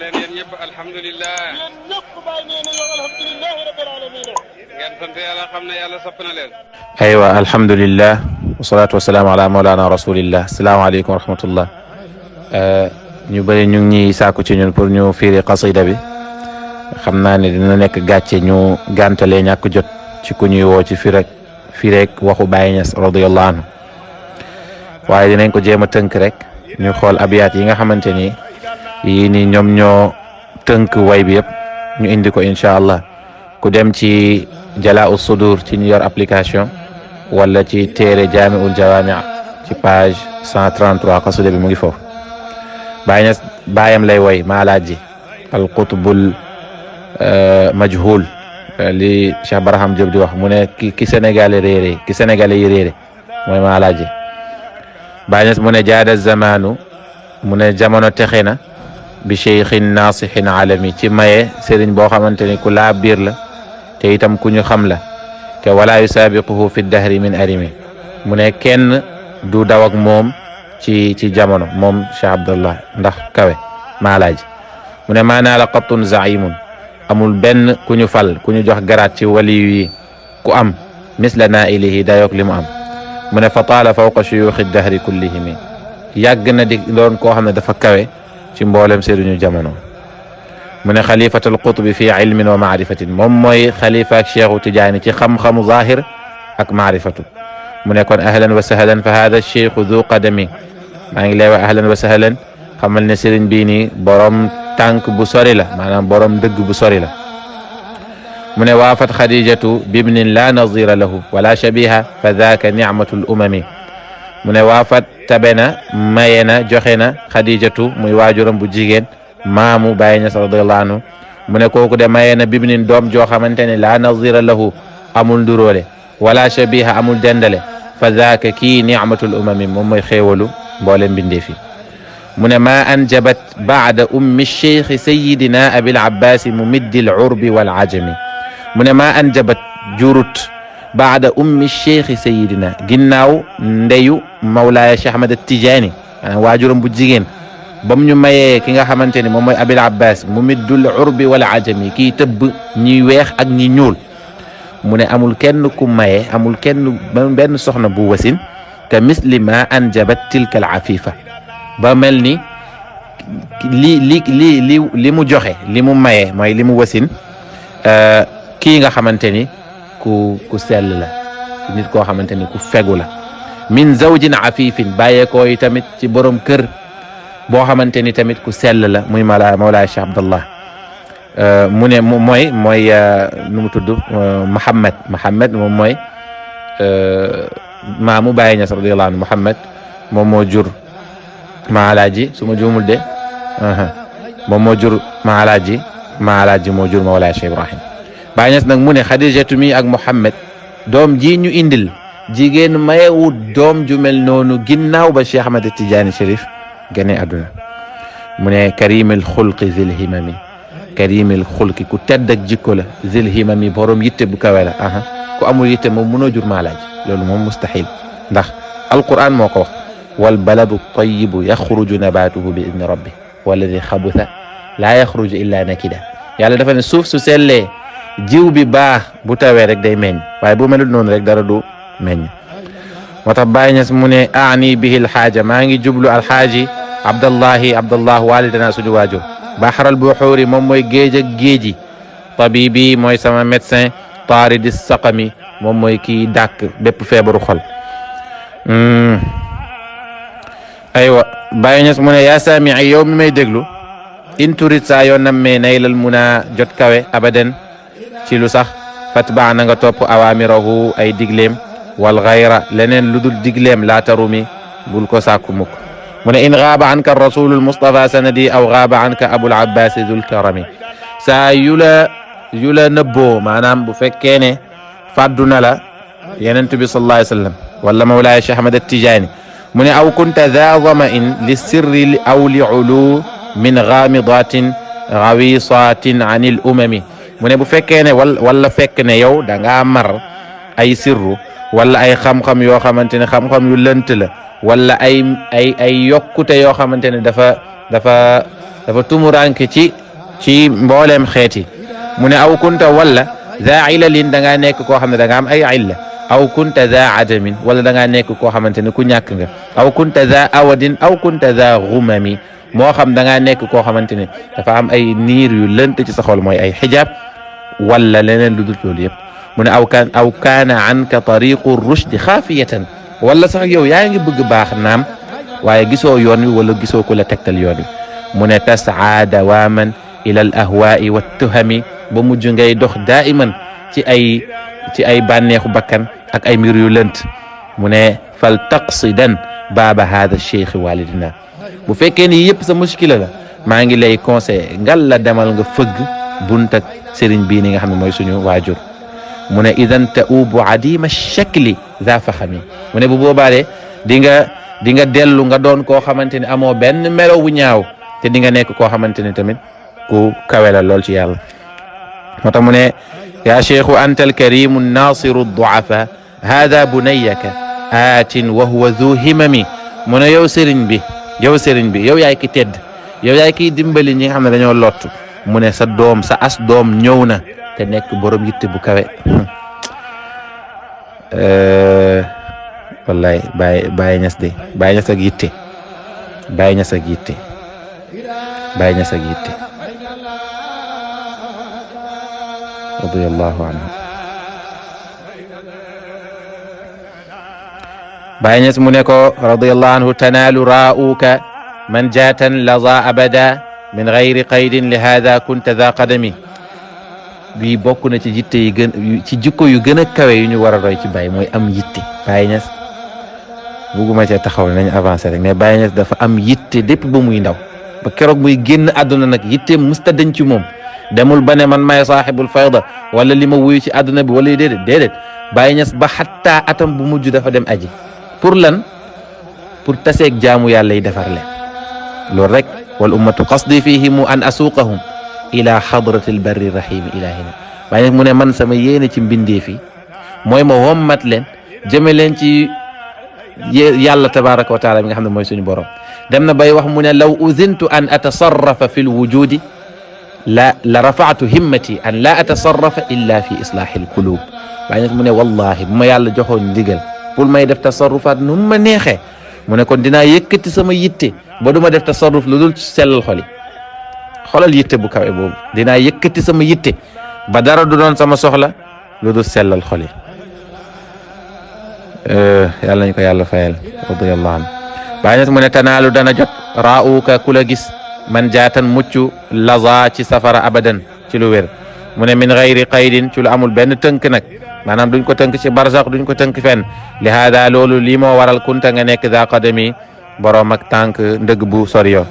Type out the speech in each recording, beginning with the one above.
leen yéen ñëpp alhamdulilah. yéen ñëpp bàyyi nee na yow alhamdulilah rabbil alamin. ngeen sant yàlla xam ne yàlla sopp na leen. aywa alhamdulilah wasalaatu wasalaamu ala mawlana rasulillah asalaamaaleykum wa rahmatullah. ñu bëri ñu ngi ñuy sàkku ci ñun pour ñu firi qasida bi xam naa ne dina nekk gàcce ñu gàntalee ñàkk jot ci ku ñuy woo ci fireek waxu Baye Niass radiyallahu anhu waaye dinañ ko jéem a tënk rek ñu xool abiyaat yi nga xamante ni yii ni ñoom ñoo tënk way bi yëpp ñu indi ko incha allah ku dem ci Jalaa Sudur ci ñu yor application wala ci téere Jaami'ul Jawaami' ci page 133 qasida bi mu ngi foofu. Baye Niass baayam lay woy Maalaaji al qutbul majhul li Cheikh Barham Diop di wax mu ne ki Sénégalais réeré ki Sénégalais yi réeré mooy Maalaaji. Baye Niass mu ne jaada zamanu mu ne jamono texe na bi cheikhin naasihin alami ci maye sëriñ boo xamante ni ku laa biir la te itam ku ñu xam la te wala yusaabiquhu fi dahri min arimi mu ne kenn du daw ak moom ci jamono moom Cheikh Abdallah ndax kawe Maalaaji mu ne maanaa la qattun zaimun amul benn ku ñu fal ku ñu jox garaat ci waliyu yi ku am misla nailihi dayoog li mu am mu ne fa taala fawqa shuyuxi dahri kullihimi yàgg na di doon koo xam ne dafa kawe ci mboolem sëriñu jamono mu ne xalifatul qutbi fi ilmin wa maarifatin moom mooy xalifa ak Cheikhu Tijaani ci xam-xamu zahir ak maarifatu mu ne kon ahlan wa sahlan fa hada cheikhu du qadami maa ngi lay wax ahlan wa sahlan xamal ne sëriñ bii nii borom tànk bu sori la maanaam borom dëgg bu sori la mu ne waafat xadijatu bibnin la nazira lahu wala shabiha fa daaka nicmatul umami mu ne waafat tabe na maye na joxe na xadijatu muy waajuram bu jigéen maamu Baye Niass radiyallahu anhu mu ne kooku de maye na bibnin doom joo xamante ne la nazira lahu amul nduróole wala shabiha amul dendale fa daaka kii nicmatul umami moom mooy xéewalu mboole mbindee fi mu ne ma anjabat baada ummi cheikhi sayidina abil abbasi mumiddi l urbi wal ajami mu ne ma anjabat jurut baada ummi cheikhi sayidina ginnaaw ndeyu mawlaaya Cheikh Ahmad Tijaani maanaam waajuram bu jigéen bam ñu mayee ki nga xamante ni moom mooy abil abbas mumiddul urbi wal ajami kii tëbb ñi weex ak ñi ñuul mu ne amul kenn ku maye amul kenn benn soxna bu wasin ka misli ma anjabat tilka al afifa ba mel ni li mu joxe li mu maye mooy li mu wasin kii nga xamante ni ku sell la nit koo xamante ni ku fegu la min zawjin afifin bàyyeekoo yi tamit ci borom kër boo xamante ni tamit ku sell la muy mawlaay Cheikh Abdallah mu ne mooy nu mu tudd Muhammad moom mooy maamu Baye Niass radiyallahu anhu Muhammad moom moo jur Maalaaji su ma juumul de moom moo jur Maalaaji moo jur mawlaay Cheikh Ibrahim Baye Niass nag mu ne Xadijatu mi ak Muhammad doom ji ñu indil jigéen mayewut doom ju mel noonu ginnaaw ba Cheikh Ahmad Tijaani Chérif gane àdduna mu ne karimil xulqi zil himami karimil xulqi ku tedd ak jikko la zil himami borom yitte bu kawe la ku amul yitte moom mënoo jur Maalaaji loolu moom mustahil ndax alquran moo ko wax wal baladu tayibu yaxruju nabatuhu bi idni rabbi walladi xabutha laa yaxruju illa nakida yàlla dafa ne suuf su sellee jiw bi baax bu tawee rek day meññ waaye bu melut noonu rek dara du meññ moo tax Baye Niass mu ne aani bihi alxaaja maa ngi jublu alxaaji abdallah walidana suñu waajur baxaral buxuuri moom mooy géej ak géeji tabibi mooy sama médecin taaridi saqami moom mooy kii dàkk bépp feebaru xol aywa Baye Niass mu ne yaa saami'i yow mi may déglu in turit saa yoo nammee naylal muna jot kawe abadan ci lu sax fatbaa na nga topp awaamirahu ay digleem wal xayra leneen lu dul digleem laa tarumi bul ko sàkku mukk mu ne in gaaba anka rasulul mustafa sanadi aw gaaba anka abul abbas dul karami saa yu la nëbboo maanaam bu fekkee ne fàddu na la yenent bi sallallahu alayhi wa sallam wala mawlaaya Cheikh Ahmad Tijaani mu ne aw kunta daa damain li sirri aw li ulu min gaamidatin gawisatin an il umami mu ne bu fekkee ne wala fekk ne yow da ngaa mar ay sirru wala ay xam-xam yoo xamante ne xam-xam yu lënt la wala ay yokkute yoo xamante ne dafa dafa tumuranke ci mbooleem xeeti mu ne aw kunta wala za ilalin da ngaa nekk koo xam ne da nga am ay illa aw kunta za adamin wala da ngaa nekk koo xamante ne ku ñàkk nga aw kunta za awadin aw kunta za gumami moo xam da ngaa nekk koo xamante ne dafa am ay niir yu lënt ci sa xol mooy ay xijaab wala leneen lu dul loolu yëpp mu ne aw kaana anka tariqu rushdi xaafiyatan wala sax yow yaa ngi bëgg baax naam waaye gisoo yoon wi wala gisoo ko la tegtal yoon wi mu ne tasaa dawaman ila al ahwaai wa tuhami ba mujj ngay dox daiman ci ay bànneexu bakkan ak ay mbir yu lënt mu ne fal taqsidan baaba hada cheikh walidina bu fekkee ni yëpp sa muskila la maa ngi lay conseillé ngal la demal nga fëgg bunt ak sëriñ bii ni nga xam ne mooy suñu waajur mu ne idan taubu adima shakli za faxami mu ne bu boobaa de di nga dellu nga doon koo xamante ne amoo benn melo bu ñaaw te di nga nekk koo xamante ne tamit ku kawe la lool ci yàlla moo tax mu ne ya cheikhu anta alkarimu nasiru duafa hada bunayaka aatin wa huwa zu himami mu ne yow sëriñ bi yow yaay ki tedd yow yaay kiy dimbali ñi nga xam ne dañoo lottu mu ne sa doom sa as doom ñëw na te nekk borom yitte bu kawe wallahi Baye Niass de Baye Niass ak yitte Baye Niass ak yitte Baye Niass ak yitte radiyallahu anhu Baye Niass mu ne ko radiyallahu anhu tanaalu raa'uka man jaatan laza abada min gayri qaydin li hada kunta za qadami bii bokk na ci yitte yi ci jikko yu gën a kawe yu ñu war a roy ci Baye mooy am yitte Baye Niass bugguma cee taxaw nañ avancé rek mais Baye Niass dafa am yitte depuis ba muy ndaw ba keroog muy génn àdduna nag yitte musta dañ ci moom demul ba ne man maay saaxibul fayda wala li ma wuyu ci àdduna bi wala déedéet Baye Niass ba xattaa atam bu mujj dafa dem aji pour lan pour taseeg jaamu yàlla yi defar leen loolu rek wal ummatu qasdi fihimu an asuqahum ila hadratil barri rahimi ilahina Baye Niass mu ne man sama yéene ci mbindee fi mooy ma wommat leen jëme leen ci yàlla tabaraka wa taala mi nga xam ne mooy suñu borom dem na bay wax mu ne law uzintu an atasarrafa fi lwujudi la rafaatu himmati an la atasarrafa illa fi islaahi alqulub Baye Niass mu ne wallahi bu ma yàlla joxoon ndigal pour may def tasarrufaat nu ma neexee mu ne kon dinaa yëkkati sama yitte ba du ma def tasarruf lu dul sellal xoli xolal yitte bu kawe boobu dinaa yëkkati sama yitte ba dara du doon sama soxla lu dul sellal xoli yàlla nañ ko yàlla fayal radiyallahu anhu Baye Niass mu ne tanaalu dana jot raa'uka ku la gis man jaatan mucc laza ci safara abadan ci lu wér mu ne min gayri qaydin ci lu amul benn tënk nag maanaam duñ ko tënk ci barzax duñ ko tënk fenn li hada loolu lii moo waral kunta nga nekk za qadami borom ak tànk ndëgg bu sori yoo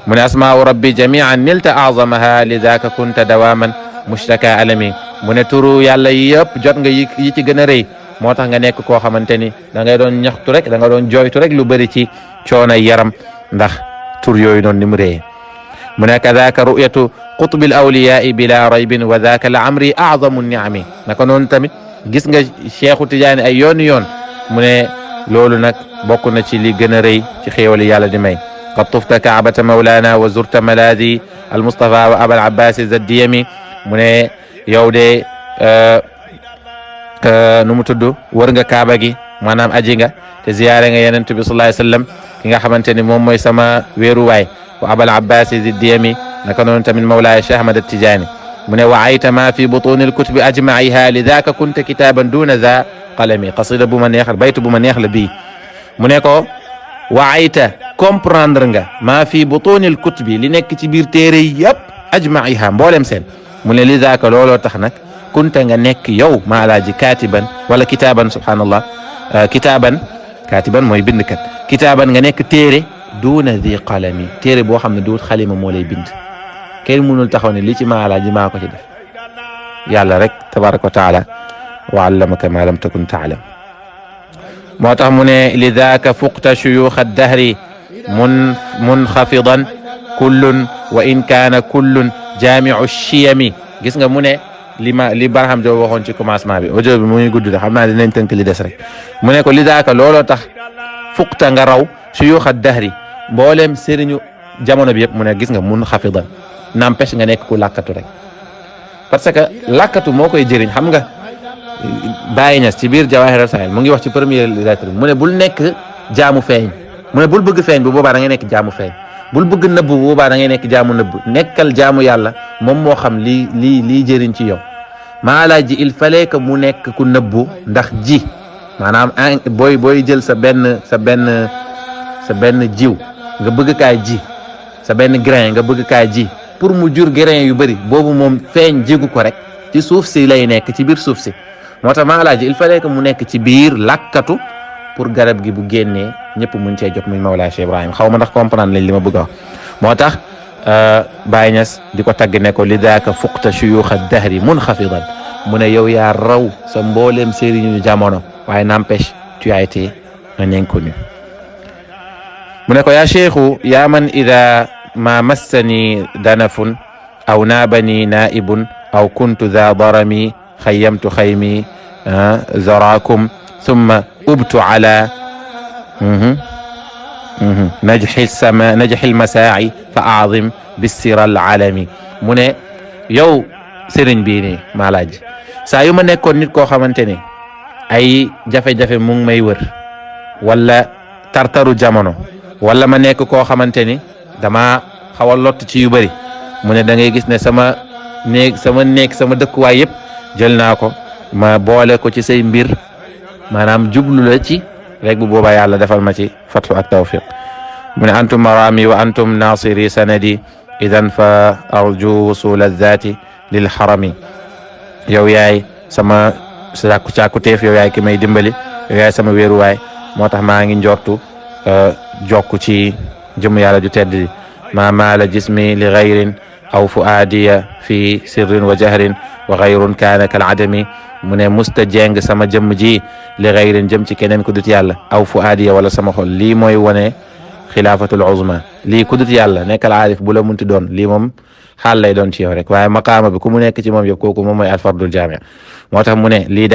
mu ne asmaa'u rabbi jami'an nilta a'zamaha li zaaka kunta dawaman mushtaka alami mu ne turu yàlla yi yëpp jot nga yi ci gën a rëy moo tax nga nekk koo xamante ni da ngay doon ñaxtu rek da nga doon jooytu rek lu bëri ci coonay yaram ndax tur yooyu noonu ni mu réyee mu ne kadaka ru'yatu qutbil awliya'i bila raybin wa dhaka la amri a'zamu ni'ami naka noonu tamit gis nga Cheikhu Tidiane ay yoon mu ne loolu nag bokk na ci li gën a rëy ci xéewali yàlla di may qad tufta kaabata mawlana wa zurta maladi al mustafa wa abal abbas zaddiyami mu ne yow de nu mu tudd wër nga kaaba gi maanaam aji nga te ziyaare nga yonent bi sallallahu alayhi wasallam ki nga xamante ni moom mooy sama wéeruwaay wa abal abbas ziddiyami naka noonu tamit mawlaaya Cheikh Ahmad Tidiane mu ne waayta ma fi butuni alkutubi ajmaiha lidaka kunta kitaban duna za qalami qasida bu ma neex baytu bu ma neex la bii mu ne ko waayta comprendre nga ma fi butuni alkutubi li nekk ci biir téere yëpp ajmaiha mboolem seen mu ne lidaka looloo tax nag kunta nga nekk yow maalaaji katiban wala kitaaban subhanallah katiban mooy bindkat kitaaban nga nekk téere duna zi qalami téere boo xam ne duut xalima moo lay bind kenn mënul taxaw ne li ci maalaaji maa ko ci def yàlla rek tabaraka wa taala wa allamaka ma lam takun taalam moo tax mu ne lidaka fuqta shuyuxa addahri munxafidan kullun wa in kaana kullun jaamiu chiyami gis nga mu ne li Barham Diop waxoon ci commencement bi audio bi mu ngi gudd de xam naa dinañ tënk li des rek mu ne ko lidaka looloo tax fuqta nga raw shuyuxa addahri mboolem sëriñu jamono bi yëpp mu ne gis nga mun xafidan n'empêche nga nekk ku làkkatu rek parce que làkkatu moo koy jëriñ. xam nga Baye Niass ci biir Jawahir Rasail mu ngi wax ci première lettre mu ne bul nekk jaamu feeñ mu ne bul bëgg feeñ bu boobaa da ngay nekk jaamu feeñ bul bëgg nëbb bu boobaa da ngay nekk jaamu nëbb nekkal jaamu yàlla moom moo xam lii jëriñ ci yow. Maalaaji il fallait que mu nekk ku nëbbu ndax ji maanaam booy jël sa benn jiw nga bëgg kaay ji sa benn grain nga bëgg kaay ji pour mu jur grain yu bëri boobu moom feeñ jigu ko rek ci suuf si lay nekk ci biir suuf si moo tax Maalaaji il fallait que mu nekk ci biir làkkatu pour garab gi bu génnee ñëpp mun cee jot muy Mawlaa Cheikh Ibrahim xaw ma ndax comprendre lañ li ma bëgg a wax moo tax Baye Niass di ko tagg ne ko lidaaka fuqta shuyuuxa dahri munxafidan mu ne yow yaa raw sa mbooleem sëriñu jamono waaye n'empêche tu as été un inconnu mu ne ko yaa cheikhu yaa man ida ma massani danafun aw naabani naibun aw kuntu daa darami xayyamtu xaymi zaraakum thumma ubtu ala najxi lmasaaci fa aadim bissira alalami mu ne yow sëriñ bii nii Maalaaji saa yu ma nekkoon nit koo xamante ne ay jafe-jafe mu ngi may wër wala tartaru jamono wala ma nekk koo xamante ni dama xaw a lott ci yu bëri mu ne da ngay gis ne sama dëkkuwaay yëpp jël naa ko ma boole ko ci say mbir maanaam jublu la ci rek bu boobaa yàlla defal ma ci fathu ak tawfiq mu ne antum marami wa antum nasiri sanadi idan fa arju wusul azati lil harami yow yaay sama càkkuteef yow yaay ki may dimbali yow yaay sama wéeruwaay moo tax maa ngi njortu jokk ci jëm yàlla ju tedd di ma maala jismi li gayrin aw fuaadiya fi sirrin wa jahrin wa gayrun kaana kal adami mu ne musta jeng sama jëmm ji li gayrin jëm ci keneen ku dut yàlla aw fuaadiya wala sama xol lii mooy wone xilaafatul uzma lii ku dut yàlla nekkal aarif bu la munti doon lii moom xaal lay doon ci yow rek waaye maqaama bi ku mu nekk ci moom yëpp kooku moom mooy alfardul jaami moo tax mu ne lii